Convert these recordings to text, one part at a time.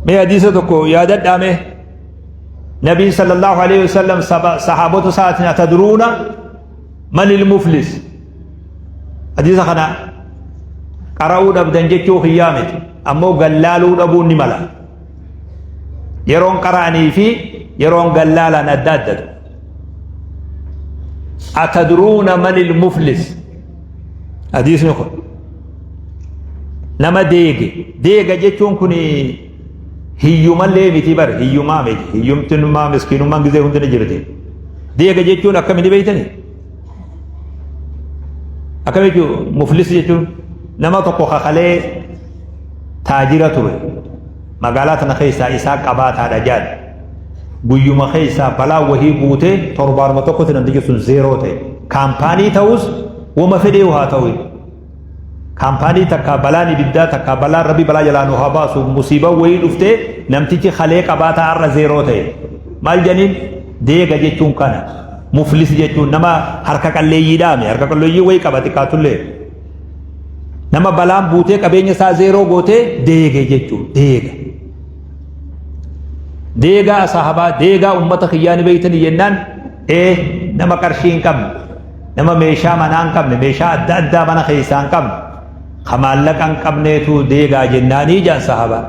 Mee hadiisa tokko yaadadhaa mee. Nabiin sallallahu alaihi wasallam sahaabota isaatiin atadruuna manil muflis. Hadiisa kana qara'uu dhabdan jechuu kiyyaa miti. Ammoo gallaaluu dhabuun ni mala. Yeroon qara'anii fi yeroon gallaalan adda addatu. Atadruuna manil muflis. Hadiisni kun nama deege deega jechuun kun hiyyumallee miti bar hiyyumaa miti hiyyumtinummaa miskiinummaan gizee hundina jirti. Deega jechuun akkami ni beeytani? Akkam jechuun muflis jechuun nama tokko kakalee taajira ture magaalaa tana keessaa isaa qabaataadha jaal guyyuma keessaa balaa wahii buutee torbaanuma tokkotti namtichi sun zeeroo ta'e kaampaanii ta'us wama fedhee haa ta'u kaampaanii takka balaan ibiddaa takka balaan rabbi balaa jalaa nu haa baasu musiibaa wayii dhuftee namtichi kalee qabaataa har'a zeeroo ta'e maal janiin deega jechuun kana muflis jechuun nama harka qalleeyyii dhaame harka qalleeyyii wayii qaba xiqqaatullee nama balaan buutee qabeenya isaa zeeroo gootee deege jechuun deega. Deegaa sahabaa deegaa ummata kiyyaa ni beeytanii jennaan ee nama qarshii hin qabne nama meeshaa manaa hin qabne meeshaa adda addaa mana keessaa hin qabne ka maallaqa hin qabneetu deegaa jennaanii jaan sahabaa.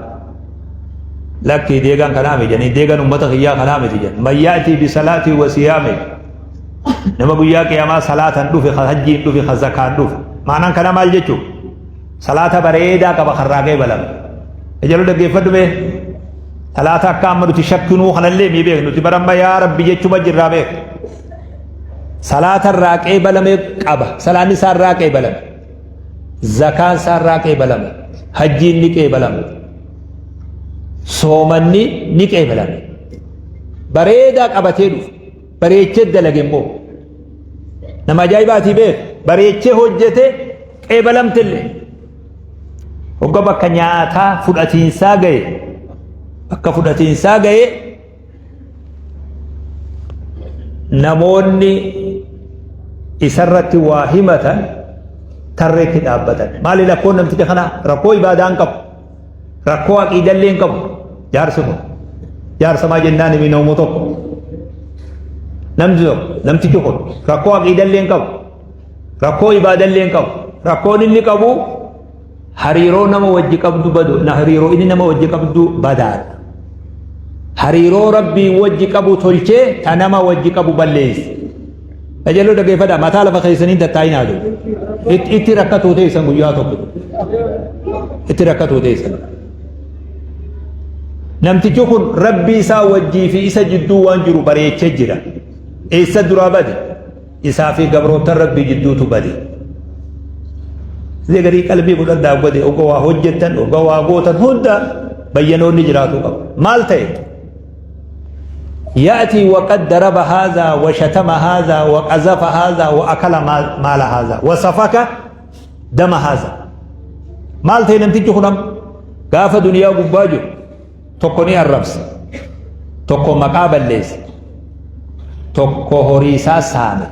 Lakkii deegaan kanaa miti jedhanii deegaan ummata kiyyaa kanaa miti jedhan man ya'tii bisalaatii wa siyaami nama guyyaa qiyaamaa salaatan dhufe ka hajjiin dhufe ka zakaan dhufe maanaan kana maal jechuu salaata bareedaa qaba karraa qeebalame ejaluu dhaggeeffadhu mee salaata akka amma nuti shakkinuu kanallee mii beek nuti baramma yaa rabbi jechuma jirraa beek salaata irraa qeebalame qaba salaanni isaa irraa qeebalame zakaan isaa irraa qeebalame hajjiin ni qeebalame soomanni ni qeebalame bareedaa qabatee dhufe bareechee dalage immoo nama ajaa'ibaatii beek bareechee hojjete qeebalamtillee hogga bakka nyaataa fudhatiinsaa gahe bakka fudhatiinsaa gahe namoonni isarratti waa himatan tarreetti dhaabbatan maali rakkoon namticha kana rakkoo ibaadaa hin qabu rakkoo aqiidallee hin qabu jaarsi kun jaarsamaa jennaan himi namu tokko namti tokko namtichi kun rakkoo aqiidallee hin qabu rakkoo ibaadallee hin qabu rakkoon inni qabu hariiroo nama wajji qabdu badu na hariiroo inni nama wajji qabdu badaadha hariiroo rabbii wajji qabu tolchee ta nama wajji qabu balleesse Qajeeloo dhaggeeffadhaa mataa lafa keessanii tattaa'inaa jiru. Itti rakkatuu teessan guyyaa tokko. Itti rakkatuu teessan. Namtichi kun rabbii isaa wajjii fi isa jidduu waan jiru bareechee jira. Eessa duraa bade? Isaa fi gabroottan rabbii jidduutu bade. Zee garii qalbii godhadhaa godhe oga waa hojjettan oga waa gootan hunda bayyanoonni jiraatuu qaba. Maal ta'e? يأتي وقد ضرب هذا وشتم هذا وقذف هذا وأكل مال هذا وسفك دم هذا maal ta'e namtichi kun amma gaafa duniyaa gubbaa jiru tokko ni arrabsa tokko maqaa balleessa tokko horii isaa saame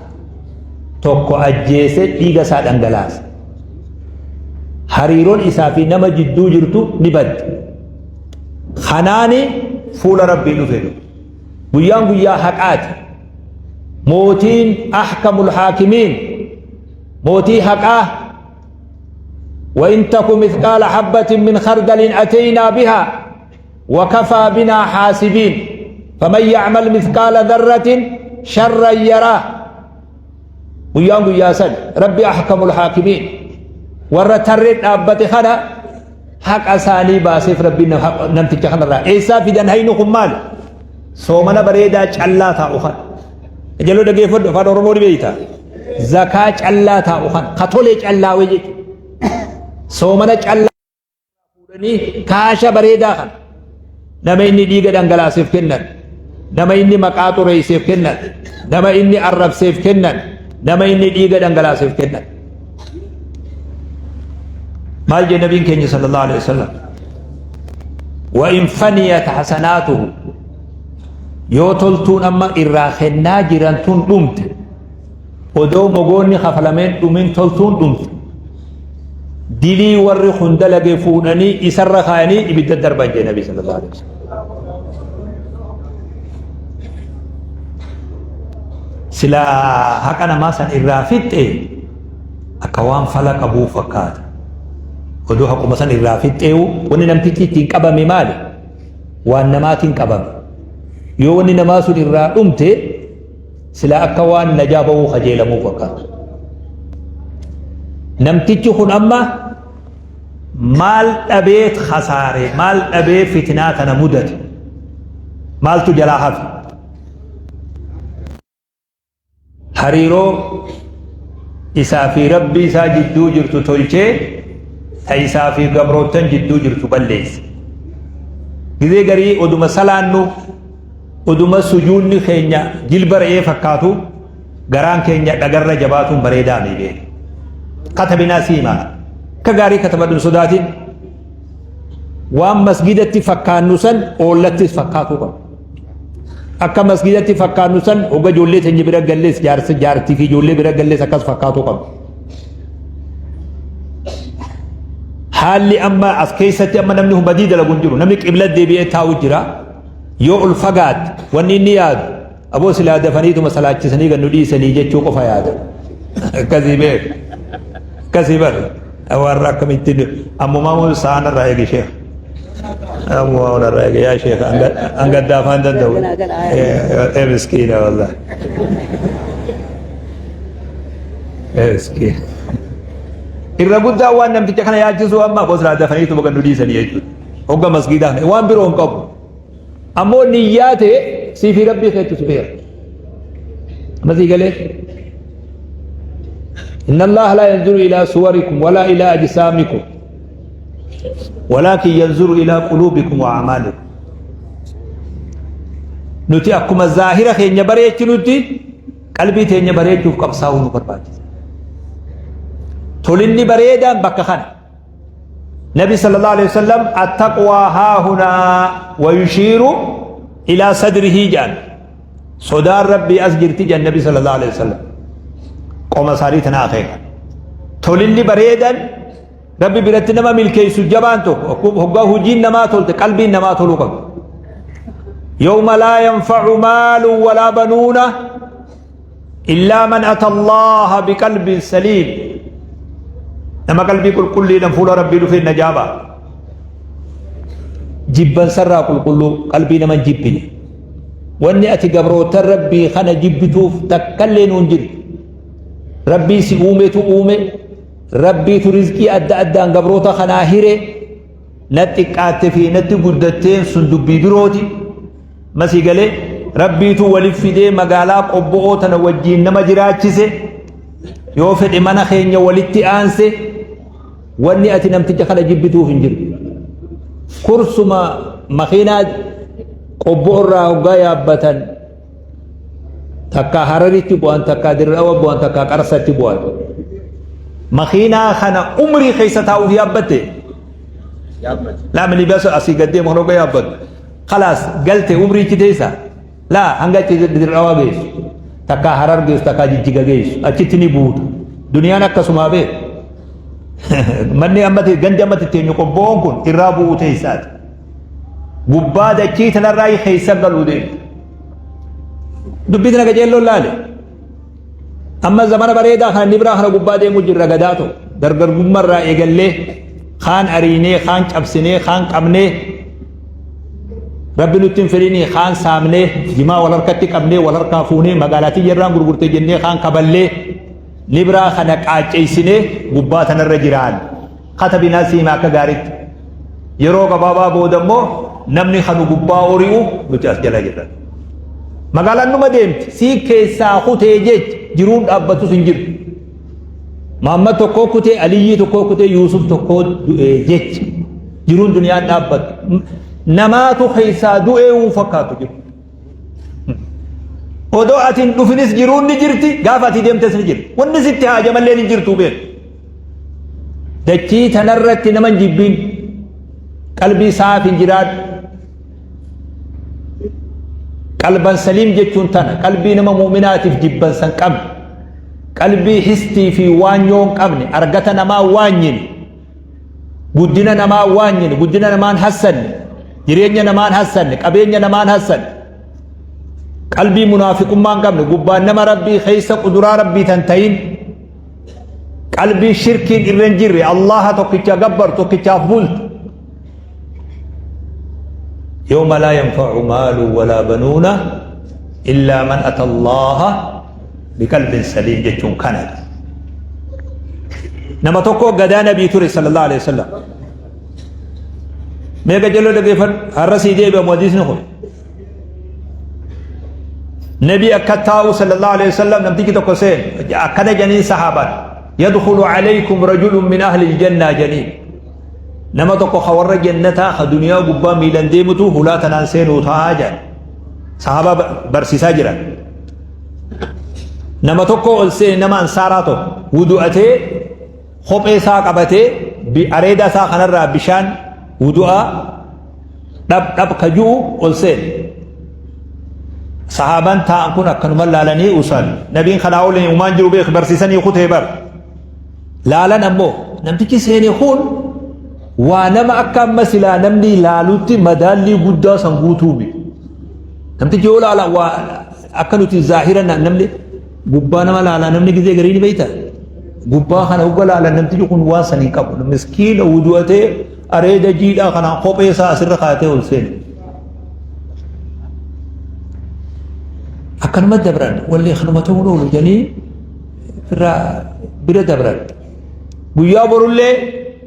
tokko ajjeese dhiiga isaa dhangalaasa hariiroon isaa fi nama jidduu jirtu ni baddi Kanaani fuula Rabbii dhufe dhufe. Guyyaan guyyaa haqaati. Mootiin ahkamul haakimiin mootii haqaa وإن تك مثقال حبة من خردل أتينا بها وكفى بنا حاسبين فمن يعمل مثقال ذرة شرا يراه guyyaan guyyaa san rabbi ahkamul haakimiin warra tarree dhaabbate kana haqa isaanii baaseef rabbiin namticha kanarraa eessaa fidan hayni kun maali soomana bareedaa callaa taa'u kana jaloo dhageeffadhu afaan oromoo ni beeyta zakaa callaa taa'u kana ka tolee callaawee jechuudha soomana callaa fuudhanii kaasha bareedaa kana nama inni dhiiga dhangalaaseef kennan nama inni maqaa xureesseef kennan nama inni arrabseef kennan nama inni dhiiga dhangalaaseef kennan maal jee nabiin keenya sallallahu alaihi wasallam wa in faniyat hasanaatuhu yoo toltuun amma irraa kennaa jiran tun dhumte odoo mogoonni kafalameen dhumin toltuun dhumte. Dilii warri kun dalage fuudhanii isarra kaayanii ibidda darban jee Nabi sallallahu alaihi wasallam. Silaa haqa namaa san irraa fixxe akka waan fala qabuu fakkaata. Oduu haquma san irraa fixxeewu wanni namtichi ittiin qabame maali? Waan namaatiin qabame. Yoo wanni namaa sun irraa dhumte silaa akka waan najaa ba'uu kajeelamuu fakkaata. Namtichi kun amma maal dhabee khasaare, maal dhabee fitnaa tana mudate, maaltu jalaa hafe? Hariiroo isaa fi Rabbii isaa jidduu jirtu tolchee ta isaa fi gabroottan jidduu jirtu balleesse. Gizee garii oduma salaannu, oduma sujuunni keenya jilba re'ee fakkaatu, garaan keenya dhagarra jabaatuun bareedaa mii beeku. Katabinaa siimaa. Akka gaarii katabadhu hin sodaatin. Waan masgidatti fakkaannu san oollattis fakkaatuu qaba. Akka masgidatti fakkaannu san hogga ijoollee teenya bira gallees, jaarsa jaartii fi ijoollee bira gallees akkas fakkaatuu qaba. Haalli amma as keessatti amma namni badii dalagu hin jiru. Namni qibla deebi'ee taa'u jira. Yoo ol fagaatte wanni inni yaadu aboo silaa dafaniituma salaachisanii gad nu dhiisanii jechuu qofa yaada. Akkasii beek. Akkasii bar. Warra akkamitti ammumaa mun sa'aan irraa eegi sheekh. Ammumaa mun irraa eegi yaa sheekh hanga daafaan danda'u. Ee miskiina wallah. Ee miskiina. Irra guddaa waan namticha kana yaachisuu amma aboo silaa dafaniituma gad nu dhiisanii jechuudha. Hogga masgiidaa waan biroo hin qabu. Ammoo niyyaa ta'e sii fi rabbii keetu si beeka. Amma sii galee. Inna Allah laa yanzuru ilaa suwarikum walaa ilaa ajsaamikum walaakin yanzuru ilaa quluubikum wa a'maalikum. Nuti akkuma zaahira keenya bareechinutti qalbii teenya bareechuuf qabsaa'uu nu barbaachisa. Tolinni bareedaan bakka kana. Nabi sallallahu alaihi wasallam attaqwaa haahunaa wa yushiiru ilaa sadrihi jedhan. Sodaan Rabbii as jirti jedhan Nabi sallallahu alaihi wasallam. Qoma isaanii tana akeekan. Tolinni bareedan Rabbi biratti nama milkeessu jabaan tokko hoggaa hojiin namaa tolte qalbiin namaa toluu qabu. Yawma laa yanfa'u maalun walaa banuuna Illaa man ata Allaha biqalbin saliim. Nama qalbii qulqulliidhaan fuula Rabbii dhufee najaa ba'a. Jibbansarraa qulqulluu qalbii nama hin jibbine. Wanni ati gabroottan Rabbii kana jibbituuf takkallee nuun jirtu. Rabbii si uumetu uume. Rabbiitu rizqii adda addaan gabroota kanaa hire. Natti xiqqaatte fi natti guddatteen sun dubbii birooti. Masii galee Rabbiitu walif fidee magaalaa Qobbo'oo tana wajjiin nama jiraachise. Yoo fedhe mana keenya walitti aanse, wanni ati namticha kana jibbituuf hin jiru. Kursuma makiinaa Qobbo'oo irraa hoggaa yaabbatan takkaa Hararitti bu'an, takkaa Dirre Dhawa bu'an, takkaa Qarsatti bu'an. Makiinaa kana umrii keessa taa'uuf yaabbatte. Laa minibasa asii gad deemu kan hoggaa yaabbattu. Kalaas galte umrii ichi teessa? Laa, hanga achi Dirre Dhawaa geessu. Takkaa Harar geessu, takkaa Jijjiga geessu. Achitti ni buuta. Duniyaan akkasumaa beeku. Manni amma gandi amma teenyu Qobboon kun irraa bu'uu teessaati. Gubbaa dachii tanarraa keessa galuu deemta. Dubbii tana qajeelloon laale. Amma zamana bareedaa kana inni biraa kana gubbaa deemuu jirra gadaa ta'u. Dargaggummaa eegallee kaan ariinee, kaan cabsinee, kaan qabnee, Rabbi nutti hin fedhinii kaan saamnee, jimaa wal harkatti qabnee, wal harkaa fuunee, magaalaa tiyya irraan gurgurte jennee kaan kaballee, libraa kana qaacceessinee gubbaa tanarra jiraan. Katabinaa siima akka gaariitti. Yeroo gabaabaa booda immoo namni kanu gubbaa ori'u nuti as jala jirra. Magaalaan numa deemti. Sii keessaa kutee jecha jiruun dhaabbatus hin jiru. Muhammad tokkoo kutee, Aliyyii tokkoo kutee, Yuusuf tokkoo du'ee jecha jiruun duniyaan dhaabbattu. Namaatu keessaa du'ee uun fakkaatu jiru. Odoo ati hin dhufinis jiruun ni jirti, gaafa ati deemtes ni jirti. Wanni sitti haajamallee ni jirtu beeku. Dachii tanarratti nama hin jibbiin, qalbii saaf hin jiraadhu. Qalban saliim jechuun tana, qalbii nama mu'minaatiif jibbansa hin qabne, qalbii histii fi waanyoo hin qabne, argata namaa waanyine. Guddina namaa waanyine, guddina namaan hassanne, jireenya namaan hassanne, qabeenya namaan hassanne. Qalbii munaafiqummaa hin qabne, gubbaan nama Rabbii keessa quduraa Rabbii tan ta'in, qalbii shirkiin irra hin jirre, Allaha tokkicha gabbaru, tokkichaaf bultu. Yawma laa yanfa'u maalu walaa banuuna illaa man ata Allaha biqalbin saliim jechuun kana. Nama tokko gadaa nabii ture sallallahu alaihi wasallam. Mee qajeeloo dhageeffadhu, har'a sii deebi'amu hadiisni kun. Nabi akka taa'u sallallahu alaihi wasallam namtichi tokko seen akkana janiin sahaabaan yadkhulu alaykum rajulun min ahli aljanna janiin. Nama tokko ka warra jannataa ka duniyaa gubbaa miilan deemutu hulaa tanaan seenuu taa'aa jedhan. Sahaabaa barsiisaa jiran. Nama tokko ol seene, nama ansaaraa tokko wudu'atee kophee isaa qabatee areeda isaa kanarraa bishaan wudu'aa dhab dhab ka ju'u ol seene. Sahaabaan taa'an kun akkanuma laalanii usan. Nabiin kanaa oliin umaan jiru beek barsiisanii kutee bar. Laalan ammoo namtichi seene kun waa nama akka amma silaa namni laalutti madaallii guddaa san guutuu miti. Namtichi yoo laala waa akka nuti zaahira namni gubbaa nama laalaa namni gizee garii ni beekta. Gubbaa kana hogga laalan namtichi kun waan san hin qabu. Miskiina wudu'atee areeda jiidhaa kanaan kophee isaa asirra kaa'atee ol seene. Akkanuma dabran wallee kanuma ta'uun oolu jedhanii irraa bira dabran. Guyyaa borullee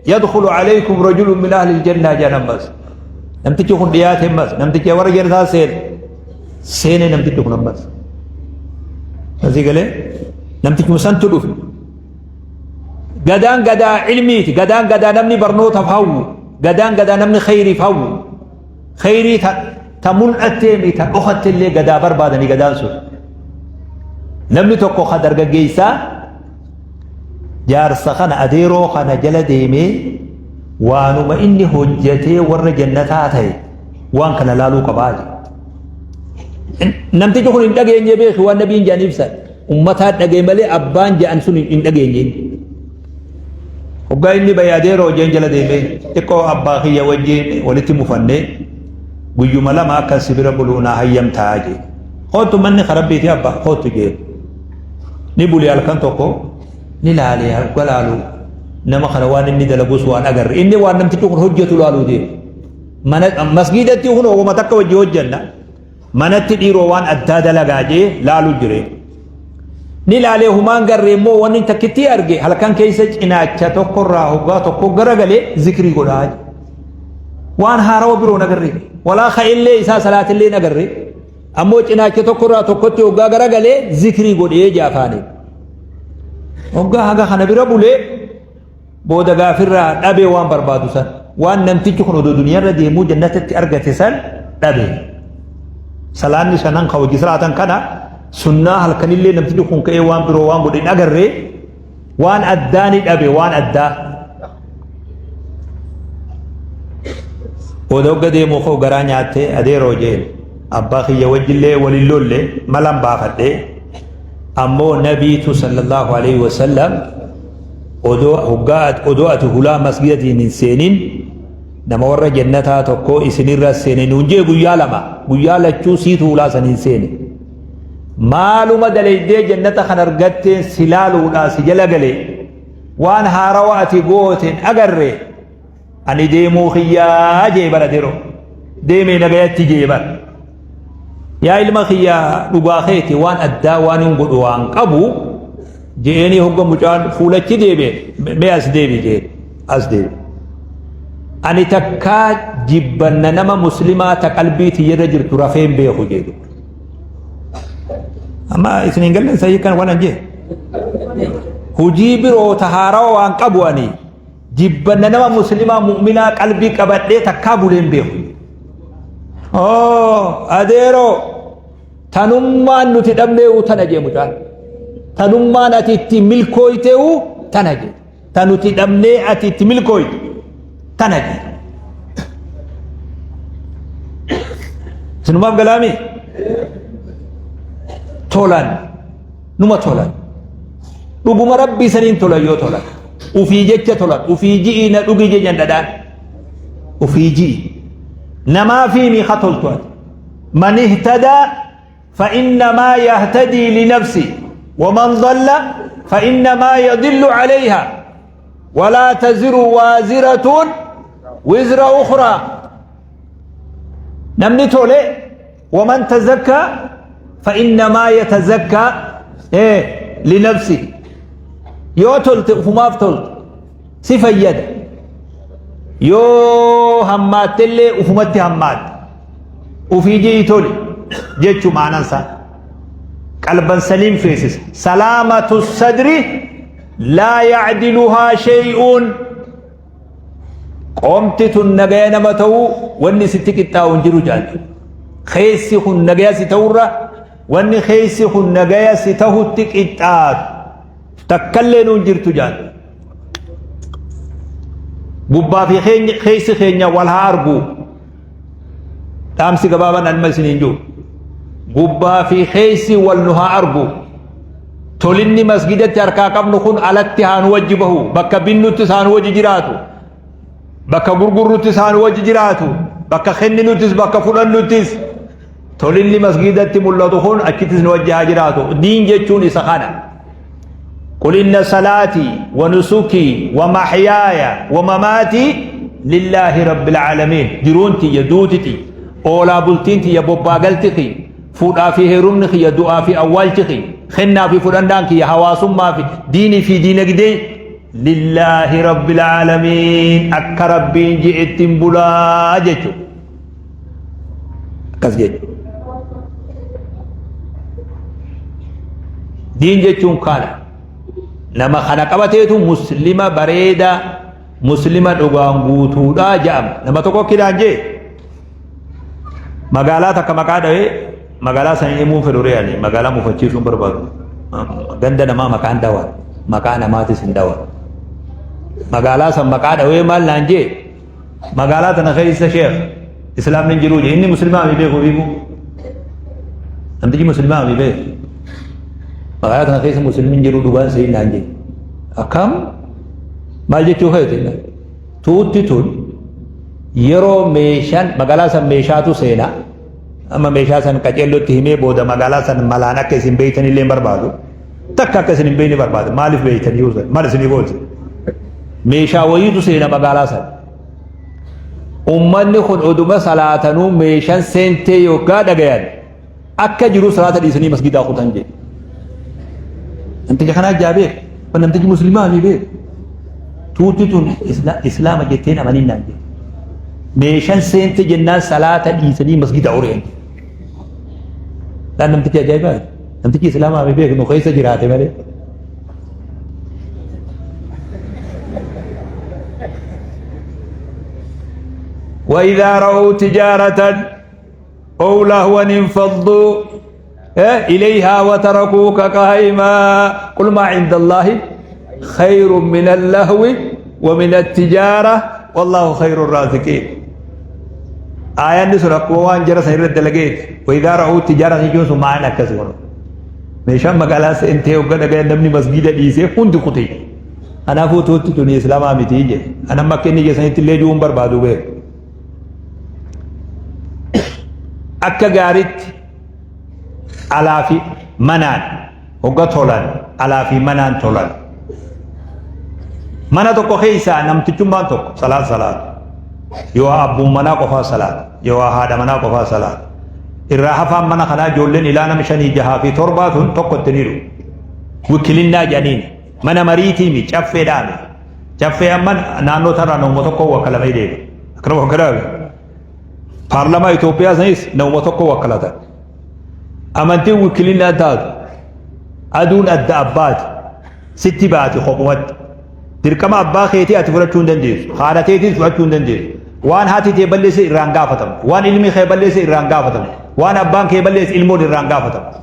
yadkhulu alaykum rajulun min ahli aljannaa jedhan ammas. Namtichi kun dhiyaate ammas namtichi warra jannataa seene seene namtichi kun ammas. Asii galee namtichi kun santu dhufe. Gadaan gadaa ilmiiti, gadaan gadaa namni barnootaaf hawwu, gadaan gadaa namni khayriif hawwu. Khayrii ta mul'attee mi ta dhokatte illee gadaa barbaadanii gadaan sun. Namni tokko ka dargaggeessaa jaarsa kana adeeroo kana jala deemee waanuma inni hojjetee warra jannataa ta'e waan kana laaluu qabaa jedhe. Namtichi kun hin dhageenye beeku waan nabiin jedhan ibsan. Ummataa dhagee malee abbaan jedhan sun hin dhageenye. Hoggaa inni bahe adeeroo jeen jala deemee xiqqoo abbaa kiyya wajjin walitti mufannee guyyuma lama akka si bira bulu naa hayyamtaa jee. Kootu manni karabbiiti abbaa kootu jee. Ni bule halkan tokko ni laalee hogga laalu nama kana waan inni dalagus waan agarre inni waan namtichi kun hojjetu laaluu deema. Mana masgiidatti kun oguma takka wajji hojjenna. Manatti dhiiroo waan addaa dalagaa jee laalu jire. Ni laalee humaan garree immoo wanni takkittii arge halkan keessa cinaacha tokkorraa hoggaa tokko garagalee zikrii godhaa jee. Waan haarawa biroo nagarree. Walaa ka'ellee isaa salaatillee nagarree. Ammoo cinaacha tokkorraa tokkotti hoggaa garagalee zikrii godhee jee afaaniin. Hoggaa haga kana bira bulee booda gaafirraa dhabee waan barbaadu san waan namtichi kun odoo duniyaarra deemuu jannatatti argate san dhabe. Salaanni shanan ka hojii salaatan kana sunnaa halkanillee namtichi kun ka'ee waan biroo waan godhe hin agarree waan addaa ni dhabe waan addaa. Booda hogga deemuu koo garaa nyaattee adeeroo jeen abbaa kiyya wajjillee waliin lolle malan baafadhee ammoo nabiitu sallallahu alaihi wasallam odoo hoggaa odoo ati hulaa masgidatiin hin seenin nama warra jannataa tokko isinirra seene nuun jee guyyaa lama guyyaa lachuu siitu hulaa san hin seene maaluma dalaydee jannata kan argatteen si laaluudhaa si jala gale waan haarawa ati goote hin agarre ani deemuu kiyyaa jee bara dero deemee nagayatti jee bara yaa ilma kiyyaa dhugaa keeti waan addaa waan hin godhu waan qabu je'eenii hogga mucaan fuulachi deebi'e mee as deebi jeen as deebi ani takkaa jibbanna nama muslimaa ta qalbii tiyyarra jirtu rafee hin beeku jedhu amma isin hin gallen sayyii kan waan an jee hujii biroo ta haarawa waan qabu ani jibbanna nama muslimaa mu'minaa qalbii qabadhee takkaa bulee hin beeku. Oo adeeroo tanummaan nuti dhabneewu tana jee mucaan. Tanummaan ati itti milkooyteewu tana jee. Ta nuti dhabnee ati itti milkooyte tana jee. Isinumaaf galaami? Tolan numa tolan. Dhuguma rabbii saniin tolan yoo tolan. Ufii jecha tolan, ufii ji'ii na dhugi jejan dhadhaan. Ufii ji'i. Namaafii mi ka toltu ati. Man ihtadaa فإنما يهتدي لنفسه ومن ضل فإنما يضل عليها ولا تزر وازرة وزر أخرى. Namni tole ومن تزكى فإنما يتزكى إيه لنفسه. Yoo tolte ufumaaf tolte, si fayyada. Yoo hammaattellee ufumatti hammaatte. Ufii ji'i tole jechuu maanaan isaa. Qalban saliim feesisa. سلامة الصدر لا يعدلها شيء. Qomti tun nagaya nama ta'uu wanni sitti qixxaa'u hin jiru jaallu. Keessi kun nagaya si ta'urra wanni keessi kun nagaya si ta'utti qixxaatu takkallee nuun jirtu jaallu. Gubbaa fi keessi keenya wal haa argu. Dhaamsi gabaabaan anma isiniin jiru. Gubbaa fi keessi wal nu haa argu. Tolinni masgidatti harkaa qabnu kun alatti haa nu wajji bahu. Bakka binnuttis haa nu wajji jiraatu. Bakka gurgurruttis haa nu wajji jiraatu. Bakka kenninuttis, bakka fudhannuttis. Tolinni masgidatti mul'atu kun achittis nu wajji haa jiraatu. Diin jechuun isa kana. قل إن صلاتي ونسكي ومحياي ومماتي لله رب العالمين. Jiruun tiyya, duuti tiyya, oolaa bultiin tiyya, bobbaa galti kiyya, fuudhaa fi heerumni kiyya, du'aa fi awwaalchi kiyya, kennaa fi fudhannaan kiyya, hawaasummaa fi diinii fi diinagdee لله رب العالمين. Akka Rabbiin je'ettiin bulaa jechuudha. Akkas jechuudha. Diin jechuun kana. Nama kana qabateetu muslima bareeda, muslima dhugaan guutuudha jedhama. Nama tokko kidhaan jee magaalaa takka maqaa dhawee, magaalaa san himuun fedhu re'ani, magaalaa mufachiisuun barbaadu. Ganda namaa maqaan dhawan, maqaa namaatis hin dhawan. Magaalaa san maqaa dhawee maal naan jee, magaalaa tana keessa sheekh islaamni hin jiruu jee. Inni muslimaa mi beeku fiigu, namtichi muslimaa mi beeku, magaalaa tana keessa muslimni hin jiru dhugaan sa'ii naan jee. Akkam, maal jechuu keeti? Tuutti tun yeroo meeshaan magaalaa san meeshaatu seena. Amma meeshaa san qaceellotti himee booda magaalaa san malaan akka isin beeytan illee hin barbaadu. Takka akka isin hin beeyne barbaadu. Maaliif beeytan yoo san maal isinii gooti? Meeshaa wayiitu seena magaalaa san. Ummanni kun oduma salaatanuu meeshaan seentee yoggaa dhagayan akka jiru salaata dhiisanii masgidaa kutan jedhe. Namticha kanaa jaabee kun namtichi muslimaa mi beeku. Tuutti tun islaama jetteen amaniin naan jedhe. Meeshaan seente jennaan salaata dhiisanii masgida ori'an. Dhaan namtichi ajaa'ibaa. Namtichi islaamaa mi beeku, nu keessa jiraate malee. وإذا رأوا تجارة أو لهوا انفضوا إليها وتركوك قائما. قل ما عند الله خير من اللهو ومن التجارة والله خير الرازقين. آية سورة قوان جرس هيرد دلقيت. وإذا رأوا تجارة يجوز معنا كسر meeshaan magaalaa seentee hogga dhagayan namni masgida dhiisee hundi kutee. Kanaafuu tuutti tuni islaamaa miti je. Anamma akka inni jeessanitti illee du'uun barbaadu beeku. Akka gaaritti alaa fi manaan hogga tolan, alaa fi manaan tolan. Mana tokko keessaa namtichummaan tokko salaat salaatu. Yoo abbuun manaa qofaa salaata, yoo haadha manaa qofaa salaata. Irraa hafaan mana kanaa ijoolleen ilaa nama shanii, jahaa fi torbaa tun tokko itti niiru. Wikilinnaa jedhaniin mana mariitiimi caffeedhaami. Caffee amma naannoo tarraa nama tokko wakkalamee deema. Akkana wakkalame. Paarlamaa Itoophiyaa sanis nama tokko wakkalatan. Amantiin wikilinnaa taatu aduun adda abbaati sitti baati kophumatti. Dirqama abbaa keetii ati fudhachuu hin dandeessu. Haadha teetiis fudhachuu hin dandeessu. Waan haati tee balleesse irraan gaafatamtu. Waan ilmi kee balleesse irraan gaafatamtu. Waan abbaan kee balleesse ilmoon irraan gaafatamtu.